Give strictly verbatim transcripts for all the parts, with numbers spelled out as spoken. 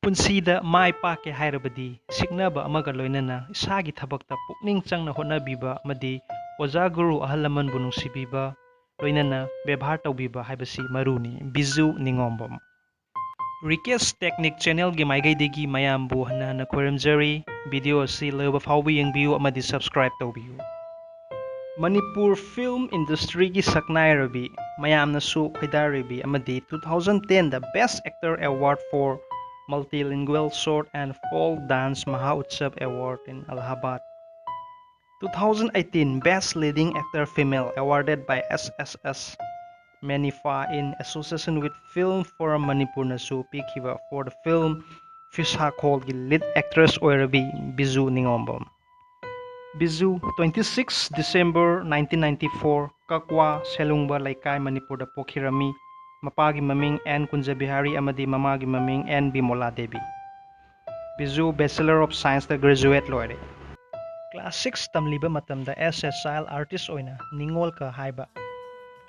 ꯄꯨꯟꯁꯤꯗ ꯃꯥꯏ ꯄꯥꯛꯀꯦ ꯍꯥꯏꯔꯕꯗꯤ ꯁꯤꯡꯅꯕ ꯑꯃꯒ ꯂꯣꯏꯅꯅ ꯏꯁꯥꯒꯤ ꯊꯕꯛꯇ ꯄꯨꯛꯅꯤꯡ ꯆꯪꯅ ꯍꯣꯠꯅꯕꯤꯕ ꯑꯃꯗꯤ ꯑꯣꯖꯥ ꯒꯨꯔꯨ ꯑꯍꯜ ꯂꯃꯟꯕꯨ ꯅꯨꯡꯁꯤꯕꯤꯕ, ꯂꯣꯏꯅꯅ ꯕꯦꯕꯥꯔ ꯇꯧꯕꯤꯕ ꯍꯥꯏꯕꯁꯤ ꯃꯔꯨꯅꯤ꯫ ꯕꯤꯖꯨ ꯅꯤꯉꯣꯝꯕꯝ꯫ ꯔꯤꯀꯦꯁ ꯇꯦꯛꯅꯤꯛ ꯆꯦꯅꯦꯜꯒꯤ ꯃꯥꯏꯀꯩꯗꯒꯤ ꯃꯌꯥꯝꯕꯨ ꯍꯟꯅ ꯍꯟꯅ ꯈꯣꯏꯔꯝꯖꯔꯤ꯫ ꯚꯤꯗꯤꯑꯣ ꯑꯁꯤ ꯂꯣꯏꯕ ꯐꯥꯎꯕ ꯌꯦꯡꯕꯤꯌꯨ ꯑꯃꯗꯤ subscribe ꯇꯧꯕꯤꯌꯨ꯫ ꯃꯅꯤꯄꯨꯔ ꯐꯤꯜꯝ ꯏꯟꯗꯁꯇ꯭ꯔꯤꯒꯤ ꯁꯛꯅꯥꯏꯔꯕꯤ, ꯃꯌꯥꯝꯅꯁꯨ ꯈꯣꯏꯗꯥꯔꯤꯕꯤ ꯑꯃꯗꯤ two thousand ten the Best Actor Award for Multilingual Short and Folk Dance Maha Utsav Award in Allahabad, two thousand eighteen Best Leading Actor Female awarded by S S S Manifa in association with Film Forum Manipurꯅꯁꯨ ꯄꯤꯈꯤꯕ for the film ꯐꯤꯁꯥ ꯈꯣꯜꯒꯤ lead actress ꯑꯣꯏꯔꯕꯤ Biju ꯅꯤꯉꯣꯝꯕꯝ꯫ Biju twenty six December nineteen ninety four ꯀꯛꯋꯥ ꯁꯦꯂꯨꯡꯕ ꯂꯩꯀꯥꯏ ꯃꯅꯤꯄꯨꯔꯗ ꯄꯣꯛꯈꯤꯔꯝꯃꯤ꯫ ꯃꯄꯥꯒꯤ ꯃꯃꯤꯡ and ꯀꯨꯟꯖꯕꯤꯍꯥꯔꯤ ꯑꯃꯗꯤ ꯃꯃꯥꯒꯤ ꯃꯃꯤꯡ N Bimola Devi. Biju Bachelor of Scienceꯇ graduate ꯂꯣꯏꯔꯦ꯫ Class six ꯇꯝꯂꯤꯕ ꯃꯇꯝꯗ as a child artist ꯑꯣꯏꯅ ꯅꯤꯉꯣꯜꯀ ꯍꯥꯏꯕ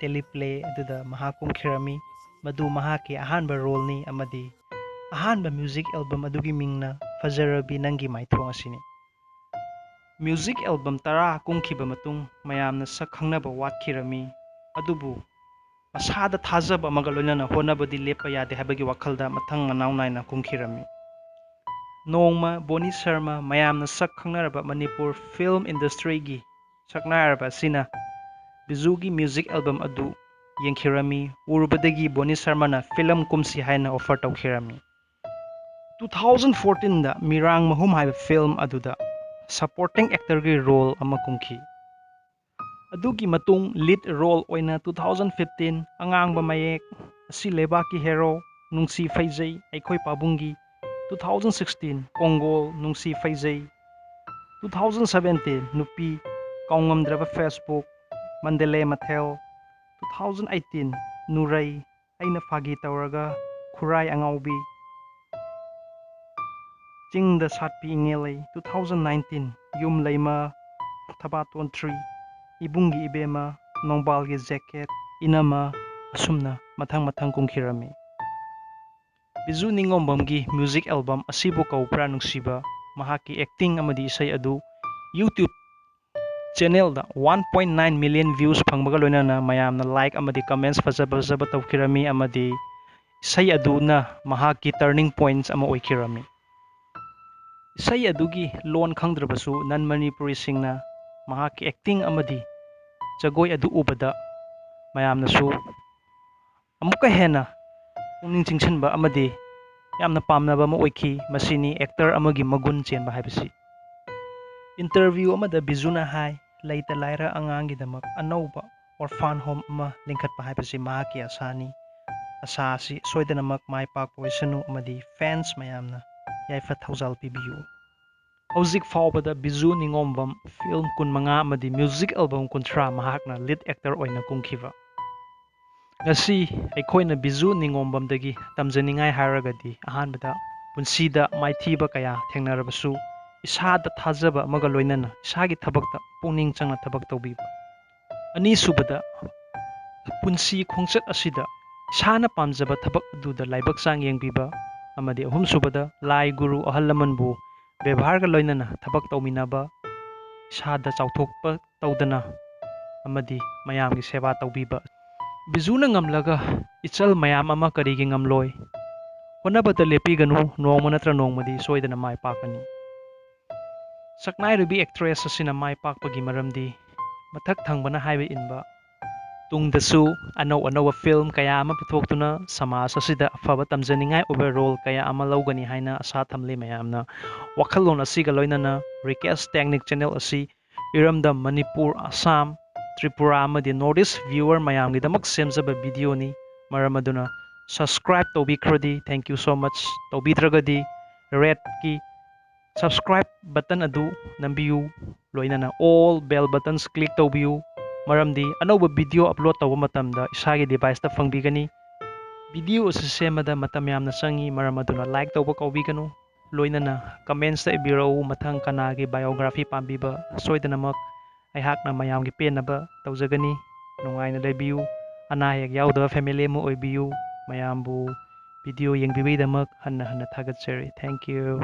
teleplay ꯑꯗꯨꯗ ꯃꯍꯥꯛ ꯀꯨꯝꯈꯤꯔꯝꯃꯤ꯫ ꯃꯗꯨ ꯃꯍꯥꯛꯀꯤ ꯑꯍꯥꯟꯕ roleꯅꯤ ꯑꯃꯗꯤ ꯑꯍꯥꯟꯕ music album ꯑꯗꯨꯒꯤ ꯃꯤꯡꯅ ꯐꯖꯔꯕꯤ ꯅꯪꯒꯤ ꯃꯥꯏꯊꯣꯡ ꯑꯁꯤꯅꯤ꯫ Music album ꯇꯔꯥ ꯀꯨꯝꯈꯤꯕ ꯃꯇꯨꯡ ꯃꯌꯥꯝꯅ ꯁꯛ ꯈꯪꯅꯕ ꯋꯥꯠꯈꯤꯔꯝꯃꯤ꯫ ꯑꯗꯨꯕꯨ ꯃꯁꯥꯗ ꯊꯥꯖꯕ ꯑꯃꯒ ꯂꯣꯏꯅꯅ ꯍꯣꯠꯅꯕꯗꯤ ꯂꯦꯞꯄ ꯌꯥꯗꯦ ꯍꯥꯏꯕꯒꯤ ꯋꯥꯈꯜꯗ ꯃꯊꯪ ꯃꯅꯥꯎ ꯅꯥꯏꯅ ꯀꯨꯝꯈꯤꯔꯝꯃꯤ꯫ ꯅꯣꯡꯃ ꯕꯣꯅꯤ ꯁꯔꯃ, ꯃꯌꯥꯝꯅ ꯁꯛ ꯈꯪꯅꯔꯕ ꯃꯅꯤꯄꯨꯔ film industryꯒꯤ ꯁꯛꯅꯥꯏꯔꯕ ꯑꯁꯤꯅ ꯕꯤꯖꯨꯒꯤ music album ꯑꯗꯨ ꯌꯦꯡꯈꯤꯔꯝꯃꯤ꯫ ꯎꯔꯨꯕꯗꯒꯤ ꯕꯣꯅꯤ ꯁꯔꯃꯅ film ꯀꯨꯝꯁꯤ ꯍꯥꯏꯅ offer ꯇꯧꯈꯤꯔꯝꯃꯤ꯫ Two thousand fourteenꯗ ꯃꯤꯔꯥꯡ ꯃꯍꯨꯝ ꯍꯥꯏꯕ film ꯑꯗꯨꯗ supporting actorꯒꯤ role ꯑꯃ ꯀꯨꯝꯈꯤ꯫ ꯑꯗꯨꯒꯤ ꯃꯇꯨꯡ lead role ꯑꯣꯏꯅ two thousand fifteen ꯑꯉꯥꯡꯕ ꯃꯌꯦꯛ, ꯑꯁꯤ ꯂꯩꯕꯥꯛꯀꯤ hero, ꯅꯨꯡꯁꯤ ꯐꯩꯖꯩ, ꯑꯩꯈꯣꯏ ꯄꯥꯕꯨꯡꯒꯤ, two thousand sixteen ꯀꯣꯡꯒꯣꯜ, ꯅꯨꯡꯁꯤ ꯐꯩꯖꯩ, two thousand seventeen ꯅꯨꯄꯤ, ꯀꯥꯎꯉꯝꯗ꯭ꯔꯕ Facebook, ꯃꯟꯗꯂꯦ ꯃꯊꯦꯜ, two thousand eighteen ꯅꯨꯔꯩ, ꯑꯩꯅ ꯐꯥꯒꯤ ꯇꯧꯔꯒ, ꯈꯨꯔꯥꯏ ꯑꯉꯥꯎꯕꯤ, ꯆꯤꯡꯗ ꯁꯥꯠꯄꯤ ꯏꯉꯦꯂꯩ, two thousand nineteen ꯌꯨꯝ ꯂꯩꯃ, ꯊꯕꯥꯇꯣꯟ three, ꯏꯕꯨꯡꯒꯤ ꯏꯕꯦꯝꯃ, ꯅꯣꯡꯕꯥꯜꯒꯤ jacket, ꯏꯅꯝꯃ, ꯑꯁꯨꯝꯅ ꯃꯊꯪ ꯃꯊꯪ ꯀꯨꯝꯈꯤꯔꯝꯃꯤ꯫ ꯕꯤꯖꯨ ꯅꯤꯉꯣꯝꯕꯝꯒꯤ music album ꯑꯁꯤꯕꯨ ꯀꯧꯕ꯭ꯔꯥ ꯅꯨꯡꯁꯤꯕ, ꯃꯍꯥꯛꯀꯤ acting ꯑꯃꯗꯤ ꯏꯁꯩ ꯑꯗꯨ YouTube channelꯗ one point nine million views ꯐꯪꯕꯒ ꯂꯣꯏꯅꯅ ꯃꯌꯥꯝꯅ like ꯑꯃꯗꯤ comments ꯐꯖ ꯐꯖꯕ ꯇꯧꯈꯤꯔꯝꯃꯤ ꯑꯃꯗꯤ ꯏꯁꯩ ꯑꯗꯨꯅ ꯃꯍꯥꯛꯀꯤ turning points ꯑꯃ ꯑꯣꯏꯈꯤꯔꯝꯃꯤ꯫ ꯏꯁꯩ ꯑꯗꯨꯒꯤ ꯂꯣꯟ ꯈꯪꯗ꯭ꯔꯕꯁꯨ non Manipuriꯁꯤꯡꯅ ꯃꯍꯥꯛꯀꯤ acting ꯑꯃꯗꯤ ꯖꯒꯣꯏ ꯑꯗꯨ ꯎꯕꯗ ꯃꯌꯥꯝꯅꯁꯨ ꯑꯃꯨꯛꯀ ꯍꯦꯟꯅ ꯄꯨꯛꯅꯤꯡ ꯆꯤꯡꯁꯤꯟꯕ ꯑꯃꯗꯤ ꯌꯥꯝꯅ ꯄꯥꯝꯅꯕ ꯑꯃ ꯑꯣꯏꯈꯤ꯫ ꯃꯁꯤꯅꯤ actor ꯑꯃꯒꯤ ꯃꯒꯨꯟ ꯆꯦꯟꯕ ꯍꯥꯏꯕꯁꯤ꯫ Interview ꯑꯃꯗ ꯕꯤꯖꯨꯅ ꯍꯥꯏ, ꯂꯩꯇ ꯂꯥꯏꯔ ꯑꯉꯥꯡꯒꯤꯗꯃꯛ ꯑꯅꯧꯕ orphan home ꯑꯃ ꯂꯤꯡꯈꯠꯄ ꯍꯥꯏꯕꯁꯤ ꯃꯍꯥꯛꯀꯤ ꯑꯁꯥꯅꯤ꯫ ꯑꯁꯥ ꯑꯁꯤ ꯁꯣꯏꯗꯅꯃꯛ ꯃꯥꯏ ꯄꯥꯛꯄ ꯑꯣꯏꯁꯅꯨ ꯑꯃꯗꯤ fans ꯃꯌꯥꯝꯅ ꯌꯥꯏꯐ ꯊꯧꯖꯥꯜ ꯄꯤꯕꯤꯌꯨ꯫ ꯍꯧꯖꯤꯛ ꯐꯥꯎꯕꯗ ꯕꯤꯖꯨ ꯅꯤꯉꯣꯝꯕꯝ film ꯀꯨꯟꯃꯉꯥ ꯑꯃꯗꯤ music album ꯀꯨꯟꯊ꯭ꯔꯥ ꯃꯍꯥꯛꯅ lead actor ꯑꯣꯏꯅ ꯀꯨꯝꯈꯤꯕ꯫ ꯉꯁꯤ ꯑꯩꯈꯣꯏꯅ ꯕꯤꯖꯨ ꯅꯤꯉꯣꯝꯕꯝꯗꯒꯤ ꯇꯝꯖꯅꯤꯡꯉꯥꯏ ꯍꯥꯏꯔꯒꯗꯤ, ꯑꯍꯥꯟꯕꯗ, ꯄꯨꯟꯁꯤꯗ ꯃꯥꯏꯊꯤꯕ ꯀꯌꯥ ꯊꯦꯡꯅꯔꯕꯁꯨ ꯏꯁꯥꯗ ꯊꯥꯖꯕ ꯑꯃꯒ ꯂꯣꯏꯅꯅ ꯏꯁꯥꯒꯤ ꯊꯕꯛꯇ ꯄꯨꯛꯅꯤꯡ ꯆꯪꯅ ꯊꯕꯛ ꯇꯧꯕꯤꯕ꯫ ꯑꯅꯤꯁꯨꯕꯗ, ꯄꯨꯟꯁꯤ ꯈꯣꯡꯆꯠ ꯑꯁꯤꯗ ꯏꯁꯥꯅ ꯄꯥꯝꯖꯕ ꯊꯕꯛ ꯑꯗꯨꯗ ꯂꯥꯏꯕꯛ ꯆꯥꯡ ꯌꯦꯡꯕꯤꯕ꯫ ꯑꯃꯗꯤ ꯑꯍꯨꯝꯁꯨꯕꯗ, ꯂꯥꯏ ꯒꯨꯔꯨ ꯑꯍꯜ ꯂꯃꯟꯕꯨ ꯕꯦꯕꯥꯔꯒ ꯂꯣꯏꯅꯅ ꯊꯕꯛ ꯇꯧꯃꯤꯟꯅꯕ, ꯏꯁꯥꯗ ꯆꯥꯎꯊꯣꯛꯄ ꯇꯧꯗꯅ ꯑꯃꯗꯤ ꯃꯌꯥꯝꯒꯤ ꯁꯦꯕꯥ ꯇꯧꯕꯤꯕ꯫ ꯕꯤꯖꯨꯅ ꯉꯝꯂꯒ ꯏꯆꯜ ꯃꯌꯥꯝ ꯑꯃ ꯀꯔꯤꯒꯤ ꯉꯝꯂꯣꯏ? ꯍꯣꯠꯅꯕꯗ ꯂꯦꯞꯄꯤꯒꯅꯨ, ꯅꯣꯡꯃ ꯅꯠꯇ꯭ꯔ ꯅꯣꯡꯃꯗꯤ ꯁꯣꯏꯗꯅ ꯃꯥꯏ ꯄꯥꯛꯀꯅꯤ꯫ ꯁꯛꯅꯥꯏꯔꯕꯤ actress ꯑꯁꯤꯅ ꯃꯥꯏ ꯄꯥꯛꯄꯒꯤ ꯃꯔꯝꯗꯤ ꯃꯊꯛ ꯊꯪꯕꯅ ꯍꯥꯏꯕ ꯏꯟꯕ, ꯇꯨꯡꯗꯁꯨ ꯑꯅꯧ ꯑꯅꯧꯕ film ꯀꯌꯥ ꯑꯃ ꯄꯨꯊꯣꯛꯇꯨꯅ ꯁꯃꯥꯖ ꯑꯁꯤꯗ ꯑꯐꯕ ꯇꯝꯖꯅꯤꯡꯉꯥꯏ ꯑꯣꯏꯕ role ꯀꯌꯥ ꯑꯃ ꯂꯧꯒꯅꯤ ꯍꯥꯏꯅ ꯑꯁꯥ ꯊꯝꯂꯤ꯫ ꯃꯌꯥꯝꯅ ꯋꯥꯈꯜꯂꯣꯟ ꯑꯁꯤꯒ ꯂꯣꯏꯅꯅ Rikesh Technic channel ꯑꯁꯤ ꯏꯔꯝꯗꯝ ꯃꯅꯤꯄꯨꯔ, ꯑꯁꯥꯝ, ꯇ꯭ꯔꯤꯄꯨꯔꯥ ꯑꯃꯗꯤ North East viewer ꯃꯌꯥꯝꯒꯤꯗꯃꯛ ꯁꯦꯝꯖꯕ videoꯅꯤ꯫ ꯃꯔꯝ ꯑꯗꯨꯅ subscribe ꯇꯧꯕꯤꯈ꯭ꯔꯗꯤ thank you so much, ꯇꯧꯕꯤꯗ꯭ꯔꯒꯗꯤ redꯀꯤ subscribe button ꯑꯗꯨ ꯅꯝꯕꯤꯌꯨ, ꯂꯣꯏꯅꯅ all bell buttons click ꯇꯧꯕꯤꯌꯨ꯫ ꯃꯔꯝꯗꯤ ꯑꯅꯧꯕ video upload ꯇꯧꯕ ꯃꯇꯝꯗ ꯏꯁꯥꯒꯤ deviceꯇ ꯐꯪꯕꯤꯒꯅꯤ꯫ Video ꯑꯁꯤ ꯁꯦꯝꯕꯗ ꯃꯇꯝ ꯌꯥꯝꯅ ꯆꯪꯏ, ꯃꯔꯝ ꯑꯗꯨꯅ like ꯇꯧꯕ ꯀꯥꯎꯕꯤꯒꯅꯨ꯫ ꯂꯣꯏꯅꯅ commentsꯇ ꯏꯕꯤꯔꯛꯎ, ꯃꯊꯪ ꯀꯅꯥꯒꯤ biography ꯄꯥꯝꯕꯤꯕ꯫ ꯁꯣꯏꯗꯅꯃꯛ ꯑꯩꯍꯥꯛꯅ ꯃꯌꯥꯝꯒꯤ ꯄꯦꯟꯅꯕ ꯇꯧꯖꯒꯅꯤ꯫ ꯅꯨꯡꯉꯥꯏꯅ ꯂꯩꯕꯤꯌꯨ꯫ ꯑꯅꯥ ꯑꯌꯦꯛ ꯌꯥꯎꯗꯕ family ꯑꯃ ꯑꯣꯏꯕꯤꯌꯨ꯫ ꯃꯌꯥꯝꯕꯨ video ꯌꯦꯡꯕꯤꯕꯒꯤꯗꯃꯛ ꯍꯟꯅ ꯍꯟꯅ ꯊꯥꯒꯠꯆꯔꯤ꯫ Thank you꯫